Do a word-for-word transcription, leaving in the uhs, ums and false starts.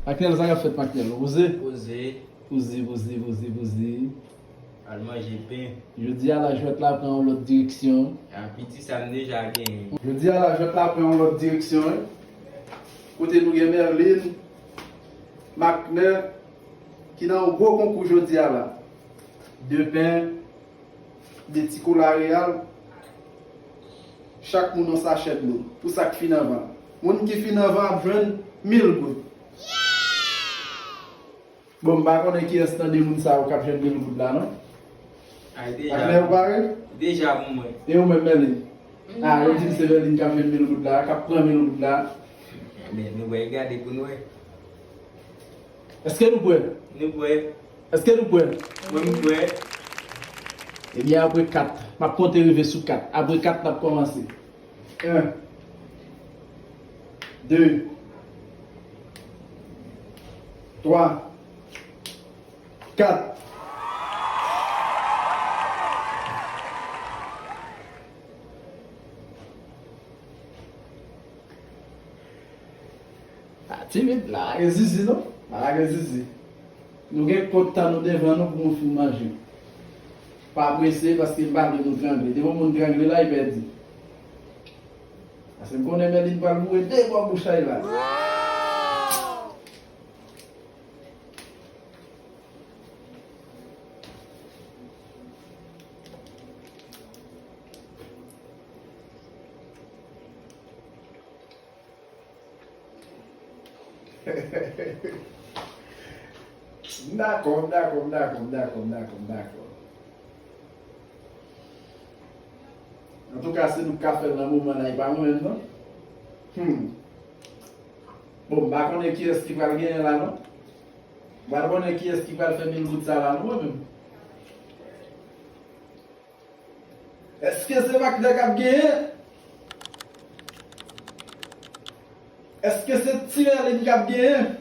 Maknèl, sa k ap fèt, Maknèl? Ou poze? Poze. Poze, poze, poze, poze. Al manje pen. Jodi a la, jwèt la pran yon lòt direksyon. A, piti sa m deja genyen. Jodi a la, jwèt la pran yon lòt direksyon, wi. Kote nou gen Merline, Maknèl, ki nan yon gwo konkou jodi a la. De pen, de ti kola Reyal. Chak moun yon sachè dlo. Pou sa k fin anvan. Moun ki fin anvan ap jwenn mil goud. Bon, m pa konnen kiyès nan de moun sa yo k ap jwenn mil goud la, non? Ay, deja. Ak lè yo pare? Deja pou mwen. E ou menm, Merline? A, yo di m se Merline k ap jwenn mil goud la, k ap pran mil goud la. Men, nou wè, gade pou nou wè. Èske nou prè? Nou prè. Èske nou prè? Mwen, m prè. Ebyen, apre kat, m ap konte rive sou kat. Apre kat, n ap kòmanse. En, de, twa, kat. A, timid la, lage zizi non, pa lage zizi. Nou gen kont tan nou devan nou pou nou fin manje. Pa prese, paske m pa vle nou trangle. Depi yon moun trangle la, li pèdi. Paske m konnen Merline pral boure de bò bouch a l la. M dakò, m dakò, m dakò, m dakò, m dakò, m dakò. Antouka, se nou k ka fè l nan moman la, e pa mwen menm, non. Hmm. Bon, m pa konnen kiyès ki pral genyen la, non. M pa konnen kiyès ki pral fè mil goud sa la, non, mwen menm. Èske se Maknèl k ap genyen? Èske se Ti Mèlin k ap genyen?